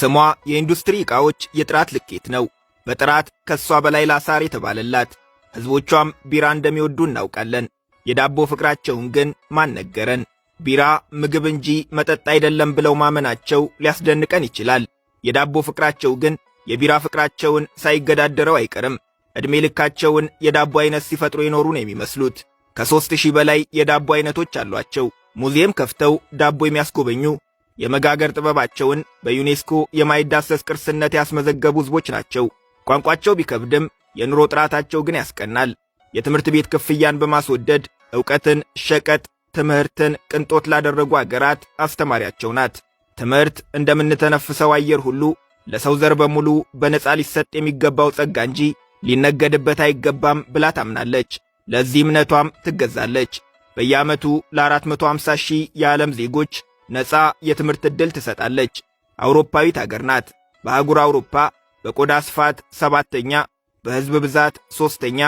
ስሟ የኢንዱስትሪ ዕቃዎች የጥራት ልኬት ነው። በጥራት ከሷ በላይ ላሳር የተባለላት። ሕዝቦቿም ቢራ እንደሚወዱ እናውቃለን። የዳቦ ፍቅራቸውን ግን ማን ነገረን? ቢራ ምግብ እንጂ መጠጥ አይደለም ብለው ማመናቸው ሊያስደንቀን ይችላል። የዳቦ ፍቅራቸው ግን የቢራ ፍቅራቸውን ሳይገዳደረው አይቀርም። ዕድሜ ልካቸውን የዳቦ አይነት ሲፈጥሩ የኖሩ ነው የሚመስሉት። ከ3000 በላይ የዳቦ አይነቶች አሏቸው። ሙዚየም ከፍተው ዳቦ የሚያስጎበኙ፣ የመጋገር ጥበባቸውን በዩኔስኮ የማይዳሰስ ቅርስነት ያስመዘገቡ ሕዝቦች ናቸው። ቋንቋቸው ቢከብድም የኑሮ ጥራታቸው ግን ያስቀናል። የትምህርት ቤት ክፍያን በማስወደድ ዕውቀትን ሸቀጥ፣ ትምህርትን ቅንጦት ላደረጉ አገራት አስተማሪያቸው ናት። ትምህርት እንደምንተነፍሰው አየር ሁሉ ለሰው ዘር በሙሉ በነፃ ሊሰጥ የሚገባው ጸጋ እንጂ ሊነገድበት አይገባም ብላ ታምናለች። ለዚህ እምነቷም ትገዛለች። በየዓመቱ ለ450 ሺህ የዓለም ዜጎች ነፃ የትምህርት ዕድል ትሰጣለች። አውሮፓዊት አገር ናት። በአህጉር አውሮፓ በቆዳ ስፋት ሰባተኛ፣ በሕዝብ ብዛት ሦስተኛ፣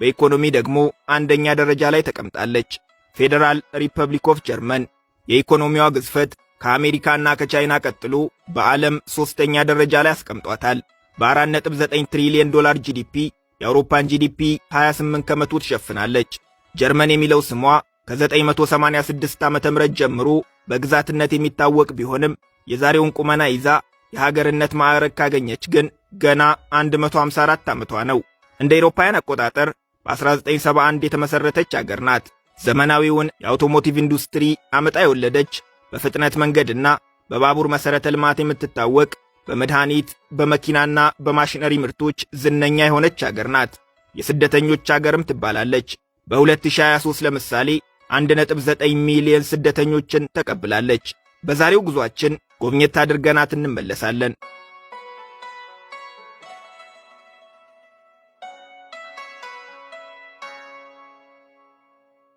በኢኮኖሚ ደግሞ አንደኛ ደረጃ ላይ ተቀምጣለች። Federal Republic of German የኢኮኖሚዋ ግዝፈት ከአሜሪካና ከቻይና ቀጥሎ በዓለም ሦስተኛ ደረጃ ላይ አስቀምጧታል። በ4.9 ትሪሊዮን ዶላር GDP የአውሮፓን GDP 28% ትሸፍናለች። ጀርመን የሚለው ስሟ ከ986 ዓ.ም ጀምሮ በግዛትነት የሚታወቅ ቢሆንም የዛሬውን ቁመና ይዛ የሀገርነት ማዕረግ ካገኘች ግን ገና 154 ዓመቷ ነው። እንደ አውሮፓውያን አቆጣጠር በ1971 የተመሠረተች አገር ናት። ዘመናዊውን የ automotive ኢንዱስትሪ አምጣ የወለደች፣ በፍጥነት መንገድና በባቡር መሠረተ ልማት የምትታወቅ፣ በመድኃኒት፣ በመኪናና በማሽነሪ ምርቶች ዝነኛ የሆነች አገር ናት። የስደተኞች አገርም ትባላለች። በ2023 ለምሳሌ 1.9 ሚሊዮን ስደተኞችን ተቀብላለች። በዛሬው ጉዟችን ጎብኘት አድርገናት እንመለሳለን።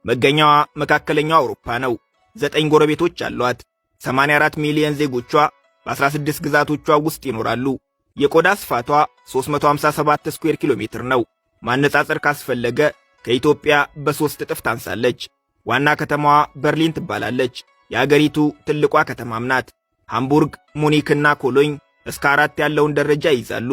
መገኛዋ መካከለኛው አውሮፓ ነው። 9 ጎረቤቶች አሏት። 84 ሚሊዮን ዜጎቿ በ16 ግዛቶቿ ውስጥ ይኖራሉ። የቆዳ ስፋቷ 357 ስኩዌር ኪሎ ሜትር ነው። ማነጻጸር ካስፈለገ ከኢትዮጵያ በሦስት እጥፍ ታንሳለች። ዋና ከተማዋ በርሊን ትባላለች። የአገሪቱ ትልቋ ከተማም ናት። ሃምቡርግ፣ ሙኒክና ኮሎኝ እስከ 4 ያለውን ደረጃ ይይዛሉ።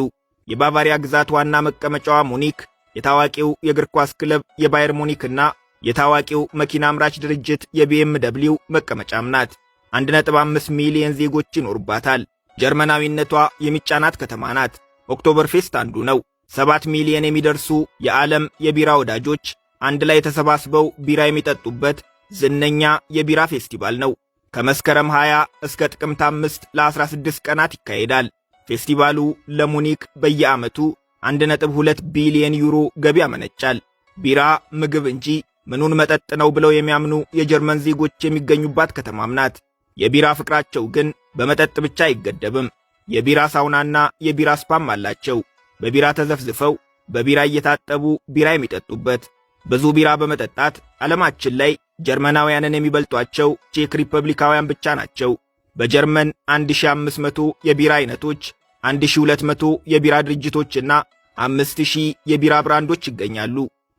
የባቫሪያ ግዛት ዋና መቀመጫዋ ሙኒክ የታዋቂው የእግር ኳስ ክለብ የባየር ሙኒክና የታዋቂው መኪና አምራች ድርጅት የ BMW መቀመጫም ናት። 1.5 ሚሊዮን ዜጎች ይኖሩባታል። ጀርመናዊነቷ የሚጫናት ከተማ ናት። ኦክቶበርፌስት አንዱ ነው። 7 ሚሊዮን የሚደርሱ የዓለም የቢራ ወዳጆች አንድ ላይ ተሰባስበው ቢራ የሚጠጡበት ዝነኛ የቢራ ፌስቲቫል ነው። ከመስከረም 20 እስከ ጥቅምት 5 ለ16 ቀናት ይካሄዳል። ፌስቲቫሉ ለሙኒክ በየዓመቱ 1.2 ቢሊዮን ዩሮ ገቢ ያመነጫል። ቢራ ምግብ እንጂ ምኑን መጠጥ ነው ብለው የሚያምኑ የጀርመን ዜጎች የሚገኙባት ከተማም ናት። የቢራ ፍቅራቸው ግን በመጠጥ ብቻ አይገደብም። የቢራ ሳውናና የቢራ ስፓም አላቸው። በቢራ ተዘፍዝፈው በቢራ እየታጠቡ ቢራ የሚጠጡበት። ብዙ ቢራ በመጠጣት ዓለማችን ላይ ጀርመናውያንን የሚበልጧቸው ቼክ ሪፐብሊካውያን ብቻ ናቸው። በጀርመን 1500 የቢራ አይነቶች፣ 1200 የቢራ ድርጅቶችና 5000 የቢራ ብራንዶች ይገኛሉ።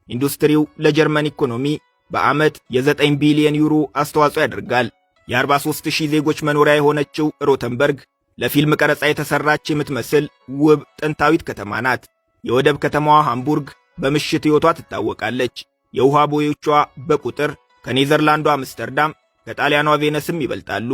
ኢንዱስትሪው ለጀርመን ኢኮኖሚ በዓመት የ9 ቢሊዮን ዩሮ አስተዋጽኦ ያደርጋል። የ43,000 ዜጎች መኖሪያ የሆነችው ሮተንበርግ ለፊልም ቀረጻ የተሰራች የምትመስል ውብ ጥንታዊት ከተማ ናት። የወደብ ከተማዋ ሃምቡርግ በምሽት ሕይወቷ ትታወቃለች። የውሃ ቦዮቿ በቁጥር ከኔዘርላንዷ አምስተርዳም፣ ከጣሊያኗ ቬነስም ይበልጣሉ።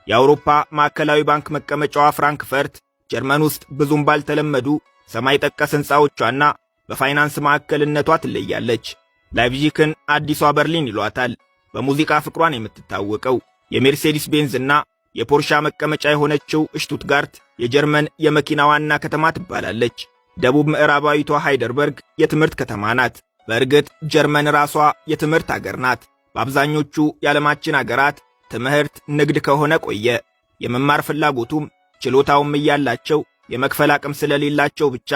የአውሮፓ ማዕከላዊ ባንክ መቀመጫዋ ፍራንክፈርት ጀርመን ውስጥ ብዙም ባልተለመዱ ሰማይ ጠቀስ ሕንፃዎቿና በፋይናንስ ማዕከልነቷ ትለያለች። ላይፕዚግን አዲሷ በርሊን ይሏታል። በሙዚቃ ፍቅሯን የምትታወቀው፣ የሜርሴዲስ ቤንዝና የፖርሻ መቀመጫ የሆነችው ሽቱትጋርት የጀርመን የመኪና ዋና ከተማ ትባላለች። ደቡብ ምዕራባዊቷ ሃይደርበርግ የትምህርት ከተማ ናት። በእርግጥ ጀርመን ራሷ የትምህርት አገር ናት። በአብዛኞቹ የዓለማችን አገራት ትምህርት ንግድ ከሆነ ቆየ። የመማር ፍላጎቱም ችሎታውም እያላቸው የመክፈል አቅም ስለሌላቸው ብቻ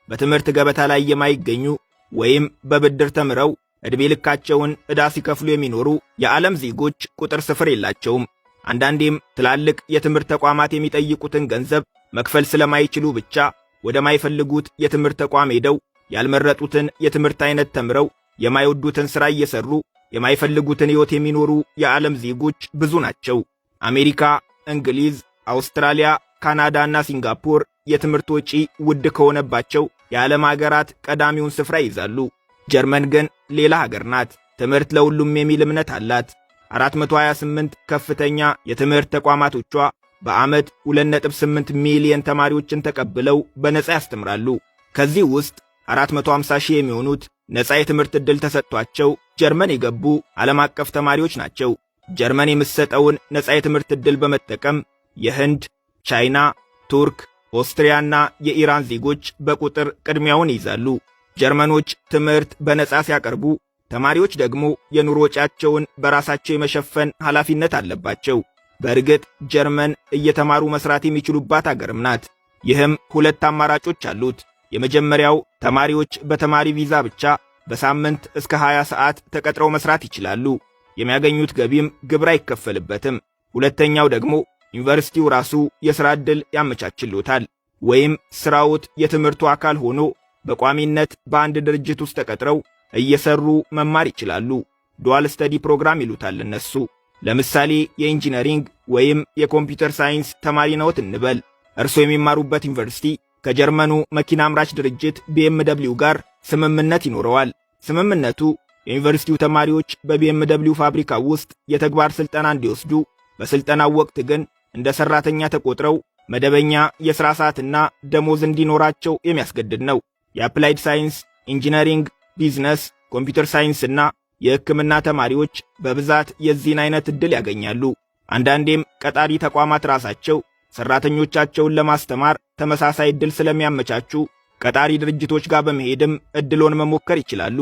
በትምህርት ገበታ ላይ የማይገኙ ወይም በብድር ተምረው ዕድሜ ልካቸውን ዕዳ ሲከፍሉ የሚኖሩ የዓለም ዜጎች ቁጥር ስፍር የላቸውም። አንዳንዴም ትላልቅ የትምህርት ተቋማት የሚጠይቁትን ገንዘብ መክፈል ስለማይችሉ ብቻ ወደማይፈልጉት የትምህርት ተቋም ሄደው ያልመረጡትን የትምህርት አይነት ተምረው የማይወዱትን ሥራ እየሰሩ የማይፈልጉትን ሕይወት የሚኖሩ የዓለም ዜጎች ብዙ ናቸው። አሜሪካ፣ እንግሊዝ፣ አውስትራሊያ፣ ካናዳና ሲንጋፖር የትምህርት ወጪ ውድ ከሆነባቸው የዓለም ሀገራት ቀዳሚውን ስፍራ ይይዛሉ። ጀርመን ግን ሌላ ሀገር ናት። ትምህርት ለሁሉም የሚል እምነት አላት። 428 ከፍተኛ የትምህርት ተቋማቶቿ በዓመት 2.8 ሚሊዮን ተማሪዎችን ተቀብለው በነፃ ያስተምራሉ። ከዚህ ውስጥ 450 ሺህ የሚሆኑት ነፃ የትምህርት ዕድል ተሰጥቷቸው ጀርመን የገቡ ዓለም አቀፍ ተማሪዎች ናቸው። ጀርመን የምትሰጠውን ነፃ የትምህርት ዕድል በመጠቀም የህንድ፣ ቻይና፣ ቱርክ፣ ኦስትሪያና የኢራን ዜጎች በቁጥር ቅድሚያውን ይይዛሉ። ጀርመኖች ትምህርት በነፃ ሲያቀርቡ ተማሪዎች ደግሞ የኑሮ ወጪያቸውን በራሳቸው የመሸፈን ኃላፊነት አለባቸው። በእርግጥ ጀርመን እየተማሩ መስራት የሚችሉባት አገርም ናት። ይህም ሁለት አማራጮች አሉት። የመጀመሪያው ተማሪዎች በተማሪ ቪዛ ብቻ በሳምንት እስከ 20 ሰዓት ተቀጥረው መስራት ይችላሉ። የሚያገኙት ገቢም ግብር አይከፈልበትም። ሁለተኛው ደግሞ ዩኒቨርሲቲው ራሱ የሥራ ዕድል ያመቻችሎታል። ወይም ሥራዎት የትምህርቱ አካል ሆኖ በቋሚነት በአንድ ድርጅት ውስጥ ተቀጥረው እየሰሩ መማር ይችላሉ። Dual study program ይሉታል እነሱ። ለምሳሌ የ engineering ወይም የ computer science ተማሪ ነዎት እንበል። እርስዎ የሚማሩበት ዩኒቨርሲቲ ከጀርመኑ መኪና አምራች ድርጅት BMW ጋር ስምምነት ይኖረዋል። ስምምነቱ የዩኒቨርሲቲው ተማሪዎች በ BMW ፋብሪካ ውስጥ የተግባር ስልጠና እንዲወስዱ፣ በስልጠናው ወቅት ግን እንደ ሰራተኛ ተቆጥረው መደበኛ የሥራ ሰዓትና ደሞዝ እንዲኖራቸው የሚያስገድድ ነው። የ applied science፣ engineering፣ business፣ computer science እና የሕክምና ተማሪዎች በብዛት የዚህን አይነት ዕድል ያገኛሉ። አንዳንዴም ቀጣሪ ተቋማት ራሳቸው ሰራተኞቻቸውን ለማስተማር ተመሳሳይ ዕድል ስለሚያመቻቹ ቀጣሪ ድርጅቶች ጋር በመሄድም ዕድሎን መሞከር ይችላሉ።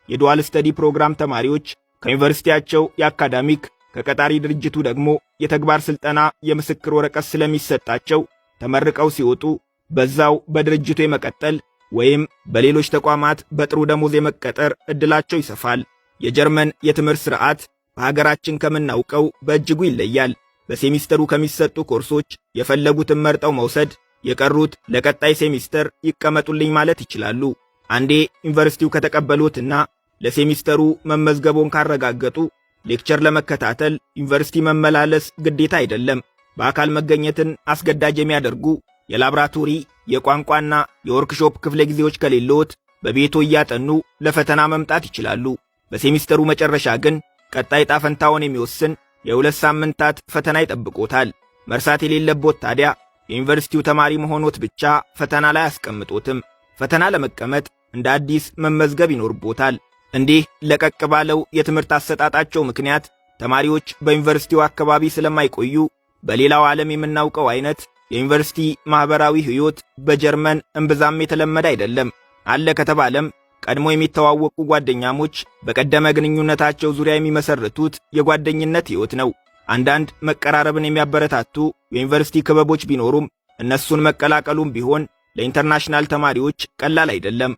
የ dual study program ተማሪዎች ከዩኒቨርሲቲያቸው የ academic፣ ከቀጣሪ ድርጅቱ ደግሞ የተግባር ስልጠና የምስክር ወረቀት ስለሚሰጣቸው ተመርቀው ሲወጡ በዛው በድርጅቱ የመቀጠል ወይም በሌሎች ተቋማት በጥሩ ደሞዝ የመቀጠር ዕድላቸው ይሰፋል። የጀርመን የትምህርት ሥርዓት በሀገራችን ከምናውቀው በእጅጉ ይለያል። በሴሚስተሩ ከሚሰጡ ኮርሶች የፈለጉትን መርጠው መውሰድ፣ የቀሩት ለቀጣይ ሴሚስተር ይቀመጡልኝ ማለት ይችላሉ። አንዴ ዩኒቨርሲቲው ከተቀበሉትና ለሴሚስተሩ መመዝገቦን ካረጋገጡ lecture ለመከታተል ዩኒቨርሲቲ መመላለስ ግዴታ አይደለም። በአካል መገኘትን አስገዳጅ የሚያደርጉ የላብራቶሪ፣ የቋንቋና የወርክሾፕ ክፍለ ጊዜዎች ከሌሎት በቤቶ እያጠኑ ለፈተና መምጣት ይችላሉ። በሴሚስተሩ መጨረሻ ግን ቀጣይ ዕጣ ፈንታውን የሚወስን የ2 ሳምንታት ፈተና ይጠብቆታል። መርሳት የሌለቦት ታዲያ የዩኒቨርሲቲው ተማሪ መሆኖት ብቻ ፈተና ላይ አያስቀምጦትም። ፈተና ለመቀመጥ እንደ አዲስ መመዝገብ ይኖርቦታል። እንዲህ ለቀቅ ባለው የትምህርት አሰጣጣቸው ምክንያት ተማሪዎች በዩኒቨርሲቲው አካባቢ ስለማይቆዩ በሌላው ዓለም የምናውቀው አይነት የዩኒቨርሲቲ ማኅበራዊ ሕይወት በጀርመን እምብዛም የተለመደ አይደለም። አለ ከተባለም ቀድሞ የሚተዋወቁ ጓደኛሞች በቀደመ ግንኙነታቸው ዙሪያ የሚመሰርቱት የጓደኝነት ሕይወት ነው። አንዳንድ መቀራረብን የሚያበረታቱ የዩኒቨርሲቲ ክበቦች ቢኖሩም እነሱን መቀላቀሉም ቢሆን ለ international ተማሪዎች ቀላል አይደለም።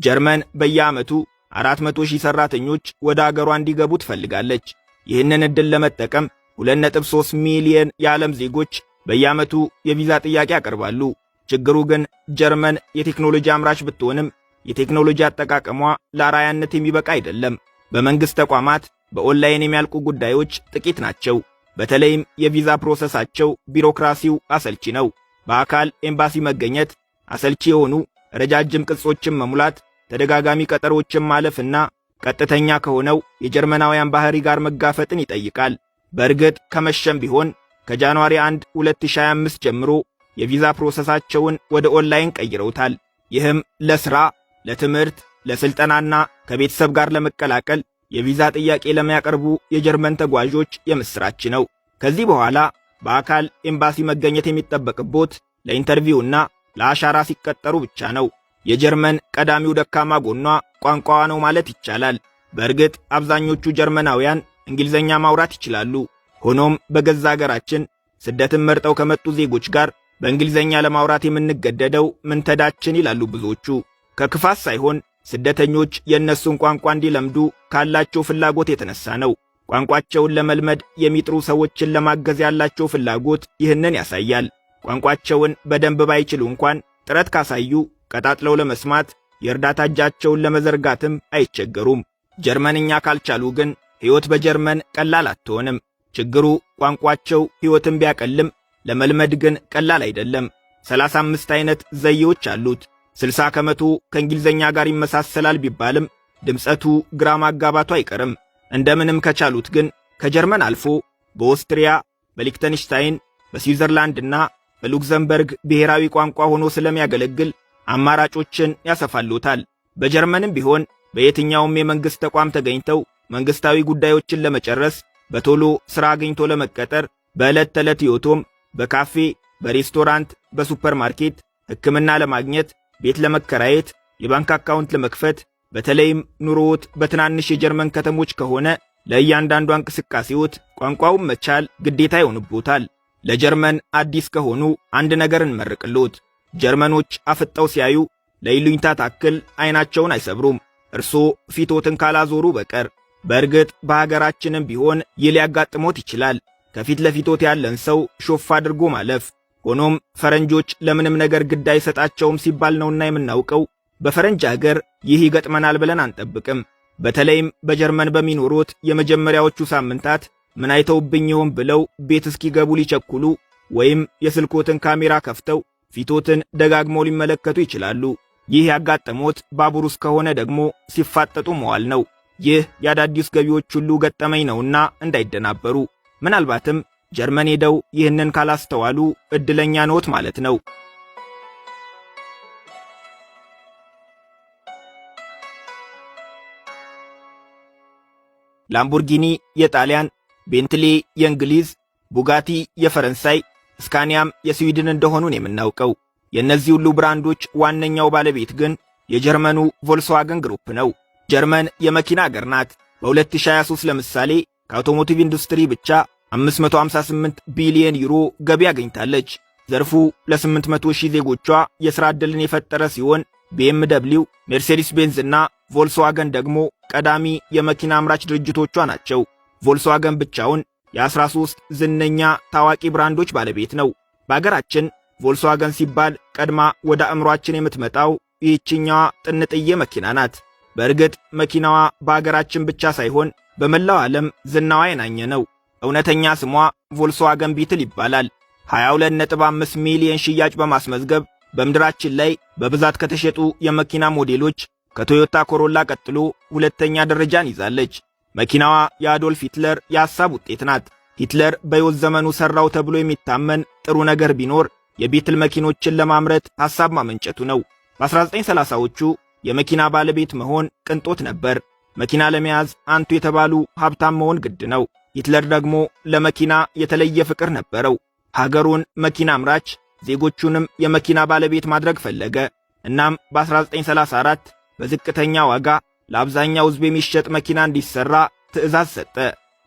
ጀርመን በየዓመቱ 400 ሺህ ሰራተኞች ወደ አገሯ እንዲገቡ ትፈልጋለች። ይህንን ዕድል ለመጠቀም 2.3 ሚሊዮን የዓለም ዜጎች በየዓመቱ የቪዛ ጥያቄ ያቀርባሉ። ችግሩ ግን ጀርመን የቴክኖሎጂ አምራች ብትሆንም የቴክኖሎጂ አጠቃቀሟ ለአርአያነት የሚበቃ አይደለም። በመንግሥት ተቋማት በኦንላይን የሚያልቁ ጉዳዮች ጥቂት ናቸው። በተለይም የቪዛ process ኣቸው ቢሮክራሲው አሰልቺ ነው። በአካል ኤምባሲ መገኘት፣ አሰልቺ የሆኑ ረጃጅም ቅጾችን መሙላት፣ ተደጋጋሚ ቀጠሮችን ማለፍና ቀጥተኛ ከሆነው የጀርመናውያን ባህሪ ጋር መጋፈጥን ይጠይቃል። በእርግጥ ከመሸም ቢሆን ከ January 1 2025 ጀምሮ የቪዛ process ኣቸውን ወደ ኦንላይን ቀይረውታል። ይህም ለሥራ፣ ለትምህርት፣ ለሥልጠናና ከቤተሰብ ጋር ለመቀላቀል የቪዛ ጥያቄ ለሚያቀርቡ የጀርመን ተጓዦች የምሥራች ነው። ከዚህ በኋላ በአካል ኤምባሲ መገኘት የሚጠበቅቦት ለ interview ና ለአሻራ ሲቀጠሩ ብቻ ነው። የጀርመን ቀዳሚው ደካማ ጎኗ ቋንቋዋ ነው ማለት ይቻላል። በእርግጥ አብዛኞቹ ጀርመናውያን እንግሊዘኛ ማውራት ይችላሉ። ሆኖም በገዛ አገራችን ስደትን መርጠው ከመጡ ዜጎች ጋር በእንግሊዘኛ ለማውራት የምንገደደው ምንተዳችን ይላሉ ብዙዎቹ። ከክፋት ሳይሆን ስደተኞች የእነሱን ቋንቋ እንዲለምዱ ካላቸው ፍላጎት የተነሳ ነው። ቋንቋቸውን ለመልመድ የሚጥሩ ሰዎችን ለማገዝ ያላቸው ፍላጎት ይህንን ያሳያል። ቋንቋቸውን በደንብ ባይችሉ እንኳን ጥረት ካሳዩ ቀጣጥለው ለመስማት የእርዳታ እጃቸውን ለመዘርጋትም አይቸገሩም። ጀርመንኛ ካልቻሉ ግን ሕይወት በጀርመን ቀላል አትሆንም። ችግሩ ቋንቋቸው ሕይወትን ቢያቀልም ለመልመድ ግን ቀላል አይደለም። 35 አይነት ዘዬዎች አሉት። 60% ከእንግሊዘኛ ጋር ይመሳሰላል ቢባልም ድምፀቱ ግራ ማጋባቱ አይቀርም። እንደምንም ከቻሉት ግን ከጀርመን አልፎ በኦስትሪያ፣ በሊክተንሽታይን፣ በስዊዘርላንድና በሉክዘምበርግ ብሔራዊ ቋንቋ ሆኖ ስለሚያገለግል አማራጮችን ያሰፋሉታል። በጀርመንም ቢሆን በየትኛውም የመንግሥት ተቋም ተገኝተው መንግሥታዊ ጉዳዮችን ለመጨረስ፣ በቶሎ ሥራ አግኝቶ ለመቀጠር፣ በዕለት ተዕለት ሕይወቶም በካፌ፣ በሬስቶራንት፣ በሱፐርማርኬት፣ ሕክምና ለማግኘት፣ ቤት ለመከራየት፣ የባንክ አካውንት ለመክፈት፣ በተለይም ኑሮዎት በትናንሽ የጀርመን ከተሞች ከሆነ ለእያንዳንዷ እንቅስቃሴዎት ቋንቋውን መቻል ግዴታ ይሆንቦታል። ለጀርመን አዲስ ከሆኑ አንድ ነገር እንመርቅሎት። ጀርመኖች አፍጠው ሲያዩ ለይሉኝታ ታክል አይናቸውን አይሰብሩም፣ እርሶ ፊቶትን ካላዞሩ በቀር። በእርግጥ በሀገራችንም ቢሆን ይህ ሊያጋጥሞት ይችላል። ከፊት ለፊቶት ያለን ሰው ሾፍ አድርጎ ማለፍ። ሆኖም ፈረንጆች ለምንም ነገር ግድ አይሰጣቸውም ሲባል ነውና የምናውቀው፣ በፈረንጅ አገር ይህ ይገጥመናል ብለን አንጠብቅም። በተለይም በጀርመን በሚኖሩት የመጀመሪያዎቹ ሳምንታት ምን አይተውብኝ ይሆን ብለው ቤት እስኪገቡ ሊቸኩሉ ወይም የስልኮትን ካሜራ ከፍተው ፊቶትን ደጋግመው ሊመለከቱ ይችላሉ። ይህ ያጋጠሞት ባቡር ውስጥ ከሆነ ደግሞ ሲፋጠጡ መዋል ነው። ይህ የአዳዲስ ገቢዎች ሁሉ ገጠመኝ ነውና እንዳይደናበሩ። ምናልባትም ጀርመን ሄደው ይህንን ካላስተዋሉ ዕድለኛ ነዎት ማለት ነው። ላምቦርጊኒ የጣሊያን፣ ቤንትሌ የእንግሊዝ፣ ቡጋቲ የፈረንሳይ፣ ስካኒያም የስዊድን እንደሆኑን የምናውቀው። የእነዚህ ሁሉ ብራንዶች ዋነኛው ባለቤት ግን የጀርመኑ ቮልስዋገን ግሩፕ ነው። ጀርመን የመኪና አገር ናት። በ2023 ለምሳሌ ከ automotive ኢንዱስትሪ ብቻ 558 ቢሊዮን ዩሮ ገቢ አግኝታለች። ዘርፉ ለ800 ሺህ ዜጎቿ የሥራ ዕድልን የፈጠረ ሲሆን ቢኤምደብሊው፣ ሜርሴዲስ ቤንዝ እና ቮልስዋገን ደግሞ ቀዳሚ የመኪና አምራች ድርጅቶቿ ናቸው። ቮልስዋገን ብቻውን የ13 ዝነኛ ታዋቂ ብራንዶች ባለቤት ነው። በአገራችን ቮልስዋገን ሲባል ቀድማ ወደ አእምሯችን የምትመጣው ይህችኛዋ ጥንጥዬ መኪና ናት። በእርግጥ መኪናዋ በአገራችን ብቻ ሳይሆን በመላው ዓለም ዝናዋ የናኘ ነው። እውነተኛ ስሟ ቮልስዋገን ቢትል ይባላል። 22.5 ሚሊዮን ሽያጭ በማስመዝገብ በምድራችን ላይ በብዛት ከተሸጡ የመኪና ሞዴሎች ከቶዮታ ኮሮላ ቀጥሎ ሁለተኛ ደረጃን ይዛለች። መኪናዋ የአዶልፍ ሂትለር የሐሳብ ውጤት ናት። ሂትለር በሕይወት ዘመኑ ሠራው ተብሎ የሚታመን ጥሩ ነገር ቢኖር የቢትል መኪኖችን ለማምረት ሐሳብ ማመንጨቱ ነው። በ1930ዎቹ የመኪና ባለቤት መሆን ቅንጦት ነበር። መኪና ለመያዝ አንቱ የተባሉ ሀብታም መሆን ግድ ነው። ሂትለር ደግሞ ለመኪና የተለየ ፍቅር ነበረው። ሀገሩን መኪና አምራች፣ ዜጎቹንም የመኪና ባለቤት ማድረግ ፈለገ። እናም በ1934 በዝቅተኛ ዋጋ ለአብዛኛው ሕዝብ የሚሸጥ መኪና እንዲሰራ ትዕዛዝ ሰጠ።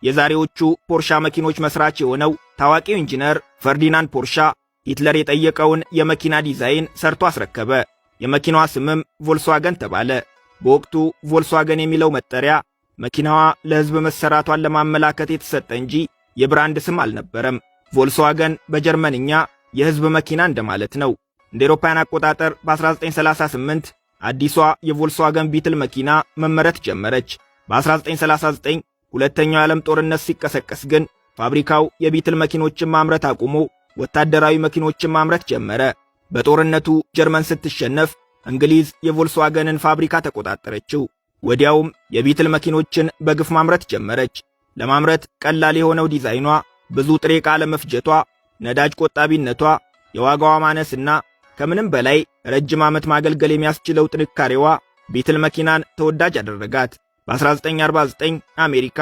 የዛሬዎቹ ፖርሻ መኪኖች መስራች የሆነው ታዋቂው ኢንጂነር ፈርዲናንድ ፖርሻ ሂትለር የጠየቀውን የመኪና ዲዛይን ሰርቶ አስረከበ። የመኪናዋ ስምም ቮልስዋገን ተባለ። በወቅቱ ቮልስዋገን የሚለው መጠሪያ መኪናዋ ለሕዝብ መሰራቷን ለማመላከት የተሰጠ እንጂ የብራንድ ስም አልነበረም። ቮልስዋገን በጀርመንኛ የሕዝብ መኪና እንደማለት ነው። እንደ አውሮፓውያን አቆጣጠር በ1938 አዲሷ የቮልስዋገን ቢትል መኪና መመረት ጀመረች። በ1939 ሁለተኛው የዓለም ጦርነት ሲቀሰቀስ ግን ፋብሪካው የቢትል መኪኖችን ማምረት አቁሞ ወታደራዊ መኪኖችን ማምረት ጀመረ። በጦርነቱ ጀርመን ስትሸነፍ እንግሊዝ የቮልስዋገንን ፋብሪካ ተቆጣጠረችው። ወዲያውም የቢትል መኪኖችን በግፍ ማምረት ጀመረች። ለማምረት ቀላል የሆነው ዲዛይኗ፣ ብዙ ጥሬ ዕቃ ለመፍጀቷ፣ ነዳጅ ቆጣቢነቷ፣ የዋጋዋ ማነስና ከምንም በላይ ረጅም ዓመት ማገልገል የሚያስችለው ጥንካሬዋ ቢትል መኪናን ተወዳጅ አደረጋት። በ1949 አሜሪካ፣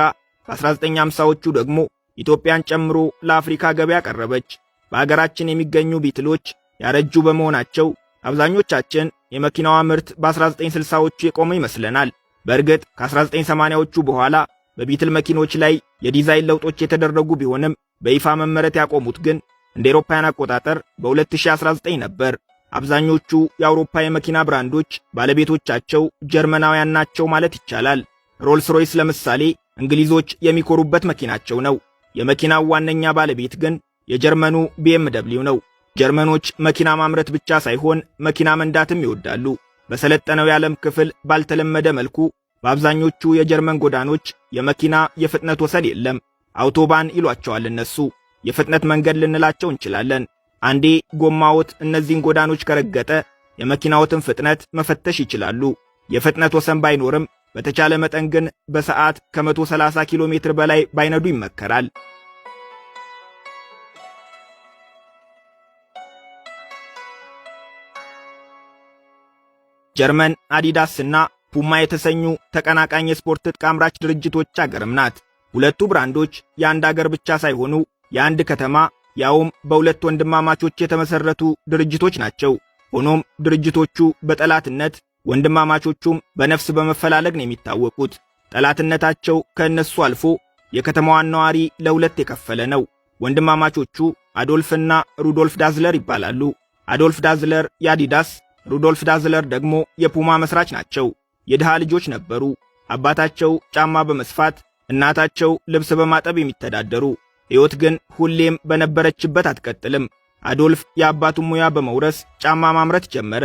በ1950ዎቹ ደግሞ ኢትዮጵያን ጨምሮ ለአፍሪካ ገበያ ቀረበች። በአገራችን የሚገኙ ቢትሎች ያረጁ በመሆናቸው አብዛኞቻችን የመኪናዋ ምርት በ1960ዎቹ የቆመ ይመስለናል። በእርግጥ ከ1980ዎቹ በኋላ በቢትል መኪኖች ላይ የዲዛይን ለውጦች የተደረጉ ቢሆንም በይፋ መመረት ያቆሙት ግን እንደ አውሮፓውያን አቆጣጠር በ2019 ነበር። አብዛኞቹ የአውሮፓ የመኪና ብራንዶች ባለቤቶቻቸው ጀርመናውያን ናቸው ማለት ይቻላል። ሮልስ ሮይስ ለምሳሌ እንግሊዞች የሚኮሩበት መኪናቸው ነው። የመኪናው ዋነኛ ባለቤት ግን የጀርመኑ ቢኤምደብሊው ነው። ጀርመኖች መኪና ማምረት ብቻ ሳይሆን መኪና መንዳትም ይወዳሉ። በሰለጠነው የዓለም ክፍል ባልተለመደ መልኩ በአብዛኞቹ የጀርመን ጎዳኖች የመኪና የፍጥነት ወሰን የለም። አውቶባን ይሏቸዋል እነሱ። የፍጥነት መንገድ ልንላቸው እንችላለን። አንዴ ጎማዎት እነዚህን ጎዳኖች ከረገጠ የመኪናዎትን ፍጥነት መፈተሽ ይችላሉ። የፍጥነት ወሰን ባይኖርም በተቻለ መጠን ግን በሰዓት ከ130 ኪሎ ሜትር በላይ ባይነዱ ይመከራል። ጀርመን አዲዳስ እና ፑማ የተሰኙ ተቀናቃኝ የስፖርት ትጥቅ አምራች ድርጅቶች አገርም ናት። ሁለቱ ብራንዶች የአንድ አገር ብቻ ሳይሆኑ የአንድ ከተማ ያውም በሁለት ወንድማማቾች የተመሰረቱ ድርጅቶች ናቸው። ሆኖም ድርጅቶቹ በጠላትነት ወንድማማቾቹም በነፍስ በመፈላለግ ነው የሚታወቁት። ጠላትነታቸው ከእነሱ አልፎ የከተማዋን ነዋሪ ለሁለት የከፈለ ነው። ወንድማማቾቹ አዶልፍና ሩዶልፍ ዳዝለር ይባላሉ። አዶልፍ ዳዝለር የአዲዳስ፣ ሩዶልፍ ዳዝለር ደግሞ የፑማ መስራች ናቸው። የድሃ ልጆች ነበሩ። አባታቸው ጫማ በመስፋት እናታቸው ልብስ በማጠብ የሚተዳደሩ። ሕይወት ግን ሁሌም በነበረችበት አትቀጥልም። አዶልፍ የአባቱን ሙያ በመውረስ ጫማ ማምረት ጀመረ።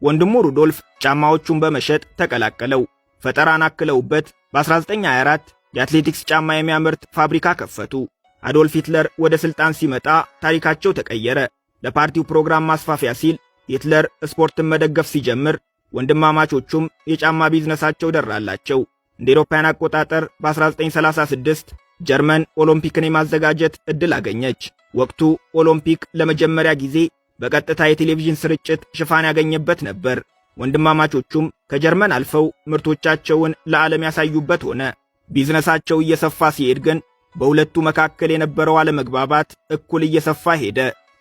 ወንድሙ ሩዶልፍ ጫማዎቹን በመሸጥ ተቀላቀለው። ፈጠራን አክለውበት በ1924 የአትሌቲክስ ጫማ የሚያመርት ፋብሪካ ከፈቱ። አዶልፍ ሂትለር ወደ ሥልጣን ሲመጣ ታሪካቸው ተቀየረ። ለፓርቲው ፕሮግራም ማስፋፊያ ሲል ሂትለር ስፖርትን መደገፍ ሲጀምር ወንድማማቾቹም የጫማ ቢዝነሳቸው ደራላቸው። እንደ አውሮፓውያን አቆጣጠር በ1936 ጀርመን ኦሎምፒክን የማዘጋጀት ዕድል አገኘች። ወቅቱ ኦሎምፒክ ለመጀመሪያ ጊዜ በቀጥታ የቴሌቪዥን ስርጭት ሽፋን ያገኘበት ነበር። ወንድማማቾቹም ከጀርመን አልፈው ምርቶቻቸውን ለዓለም ያሳዩበት ሆነ። ቢዝነሳቸው እየሰፋ ሲሄድ ግን በሁለቱ መካከል የነበረው አለመግባባት እኩል እየሰፋ ሄደ።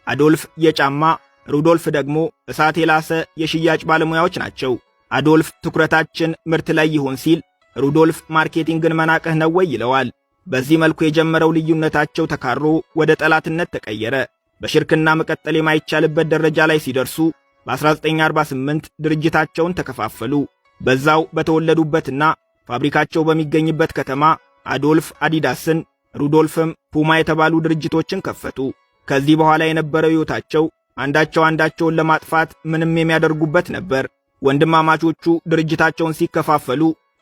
አዶልፍ የጫማ ሩዶልፍ ደግሞ እሳት የላሰ የሽያጭ ባለሙያዎች ናቸው። አዶልፍ ትኩረታችን ምርት ላይ ይሁን ሲል፣ ሩዶልፍ marketing ን መናቅህ ነው ወይ ይለዋል። በዚህ መልኩ የጀመረው ልዩነታቸው ተካሮ ወደ ጠላትነት ተቀየረ። በሽርክና መቀጠል የማይቻልበት ደረጃ ላይ ሲደርሱ በ1948 ድርጅታቸውን ተከፋፈሉ። በዛው በተወለዱበትና ፋብሪካቸው በሚገኝበት ከተማ አዶልፍ አዲዳስን፣ ሩዶልፍም ፑማ የተባሉ ድርጅቶችን ከፈቱ። ከዚህ በኋላ የነበረው ሕይወታቸው አንዳቸው አንዳቸውን ለማጥፋት ምንም የሚያደርጉበት ነበር። ወንድማማቾቹ ድርጅታቸውን ሲከፋፈሉ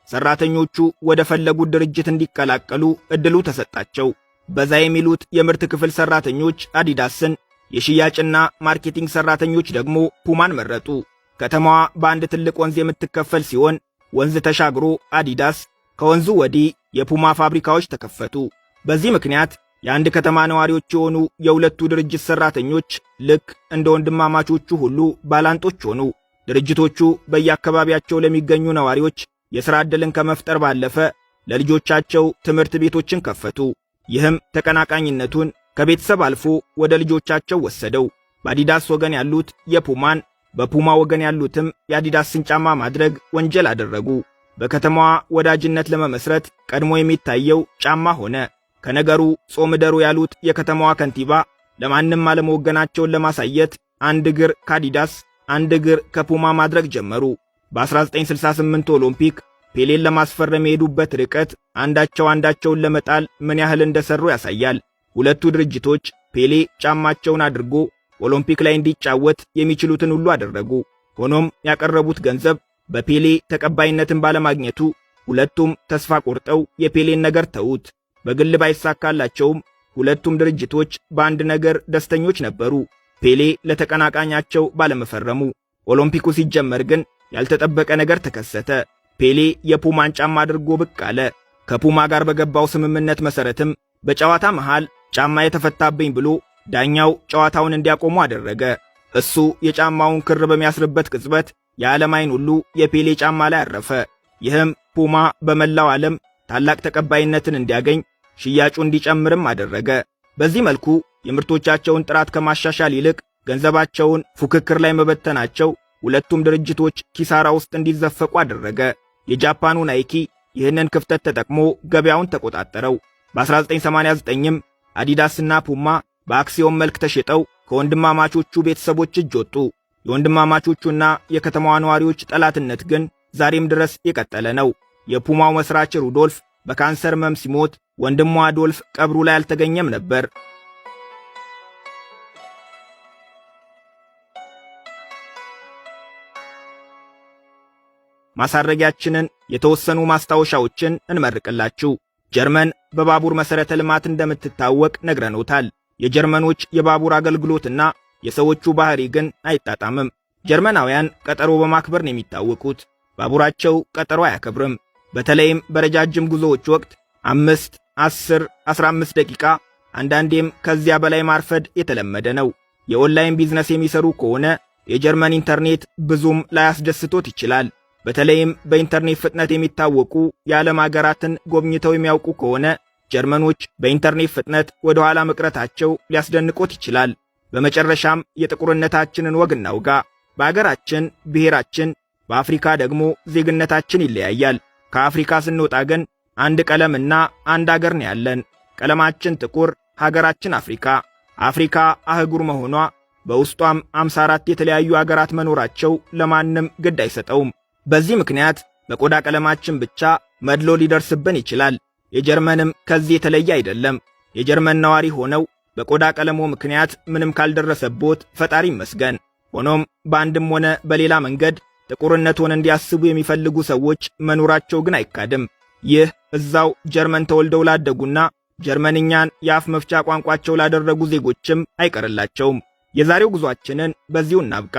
ሰራተኞቹ ወደ ፈለጉት ድርጅት እንዲቀላቀሉ እድሉ ተሰጣቸው። በዛ የሚሉት የምርት ክፍል ሰራተኞች አዲዳስን፣ የሽያጭና marketing ሰራተኞች ደግሞ ፑማን መረጡ። ከተማዋ በአንድ ትልቅ ወንዝ የምትከፈል ሲሆን ወንዝ ተሻግሮ አዲዳስ፣ ከወንዙ ወዲህ የፑማ ፋብሪካዎች ተከፈቱ። በዚህ ምክንያት የአንድ ከተማ ነዋሪዎች የሆኑ የሁለቱ ድርጅት ሰራተኞች ልክ እንደ ወንድማማቾቹ ሁሉ ባላንጦች ሆኑ። ድርጅቶቹ በየአካባቢያቸው ለሚገኙ ነዋሪዎች የሥራ ዕድልን ከመፍጠር ባለፈ ለልጆቻቸው ትምህርት ቤቶችን ከፈቱ። ይህም ተቀናቃኝነቱን ከቤተሰብ አልፎ ወደ ልጆቻቸው ወሰደው። በአዲዳስ ወገን ያሉት የፑማን፣ በፑማ ወገን ያሉትም የአዲዳስን ጫማ ማድረግ ወንጀል አደረጉ። በከተማዋ ወዳጅነት ለመመስረት ቀድሞ የሚታየው ጫማ ሆነ። ከነገሩ ጾም እደሩ ያሉት የከተማዋ ከንቲባ ለማንም አለመወገናቸውን ለማሳየት አንድ እግር ከአዲዳስ አንድ እግር ከፑማ ማድረግ ጀመሩ። በ1968 ኦሎምፒክ ፔሌን ለማስፈረም የሄዱበት ርቀት አንዳቸው አንዳቸውን ለመጣል ምን ያህል እንደሰሩ ያሳያል። ሁለቱ ድርጅቶች ፔሌ ጫማቸውን አድርጎ ኦሎምፒክ ላይ እንዲጫወት የሚችሉትን ሁሉ አደረጉ። ሆኖም ያቀረቡት ገንዘብ በፔሌ ተቀባይነትን ባለማግኘቱ ሁለቱም ተስፋ ቆርጠው የፔሌን ነገር ተዉት። በግል ባይሳካላቸውም ሁለቱም ድርጅቶች በአንድ ነገር ደስተኞች ነበሩ፣ ፔሌ ለተቀናቃኛቸው ባለመፈረሙ። ኦሎምፒኩ ሲጀመር ግን ያልተጠበቀ ነገር ተከሰተ። ፔሌ የፑማን ጫማ አድርጎ ብቅ አለ። ከፑማ ጋር በገባው ስምምነት መሰረትም በጨዋታ መሃል ጫማ የተፈታብኝ ብሎ ዳኛው ጨዋታውን እንዲያቆሙ አደረገ። እሱ የጫማውን ክር በሚያስርበት ቅጽበት የዓለም ዓይን ሁሉ የፔሌ ጫማ ላይ አረፈ። ይህም ፑማ በመላው ዓለም ታላቅ ተቀባይነትን እንዲያገኝ ሽያጩ እንዲጨምርም አደረገ። በዚህ መልኩ የምርቶቻቸውን ጥራት ከማሻሻል ይልቅ ገንዘባቸውን ፉክክር ላይ መበተናቸው ሁለቱም ድርጅቶች ኪሳራ ውስጥ እንዲዘፈቁ አደረገ። የጃፓኑ ናይኪ ይህንን ክፍተት ተጠቅሞ ገበያውን ተቆጣጠረው። በ1989ም አዲዳስና ፑማ በአክሲዮን መልክ ተሽጠው ከወንድማማቾቹ ቤተሰቦች እጅ ወጡ። የወንድማማቾቹና የከተማዋ ነዋሪዎች ጠላትነት ግን ዛሬም ድረስ የቀጠለ ነው። የፑማው መስራች ሩዶልፍ በካንሰር ህመም ሲሞት ወንድሙ አዶልፍ ቀብሩ ላይ አልተገኘም ነበር። ማሳረጊያችንን የተወሰኑ ማስታወሻዎችን እንመርቅላችሁ። ጀርመን በባቡር መሠረተ ልማት እንደምትታወቅ ነግረኖታል። የጀርመኖች የባቡር አገልግሎትና የሰዎቹ ባህሪ ግን አይጣጣምም። ጀርመናውያን ቀጠሮ በማክበር ነው የሚታወቁት። ባቡራቸው ቀጠሮ አያከብርም። በተለይም በረጃጅም ጉዞዎች ወቅት 5፣ 10፣ 15 ደቂቃ፣ አንዳንዴም ከዚያ በላይ ማርፈድ የተለመደ ነው። የ online business የሚሰሩ ከሆነ የጀርመን ኢንተርኔት ብዙም ላያስደስቶት ይችላል። በተለይም በኢንተርኔት ፍጥነት የሚታወቁ የዓለም አገራትን ጎብኝተው የሚያውቁ ከሆነ ጀርመኖች በኢንተርኔት ፍጥነት ወደ ኋላ መቅረታቸው ሊያስደንቆት ይችላል። በመጨረሻም የጥቁርነታችንን ወግ እናውጋ። በአገራችን ብሔራችን፣ በአፍሪካ ደግሞ ዜግነታችን ይለያያል። ከአፍሪካ ስንወጣ ግን አንድ ቀለምና አንድ አገር ነው ያለን። ቀለማችን ጥቁር፣ ሀገራችን አፍሪካ። አፍሪካ አህጉር መሆኗ፣ በውስጧም 54 የተለያዩ አገራት መኖራቸው ለማንም ግድ አይሰጠውም። በዚህ ምክንያት በቆዳ ቀለማችን ብቻ መድሎ ሊደርስብን ይችላል። የጀርመንም ከዚህ የተለየ አይደለም። የጀርመን ነዋሪ ሆነው በቆዳ ቀለሞ ምክንያት ምንም ካልደረሰቦት ፈጣሪ ይመስገን። ሆኖም በአንድም ሆነ በሌላ መንገድ ጥቁርነቶን እንዲያስቡ የሚፈልጉ ሰዎች መኖራቸው ግን አይካድም። ይህ እዛው ጀርመን ተወልደው ላደጉና ጀርመንኛን የአፍ መፍቻ ቋንቋቸው ላደረጉ ዜጎችም አይቀርላቸውም። የዛሬው ጉዟችንን በዚሁ እናብቃ።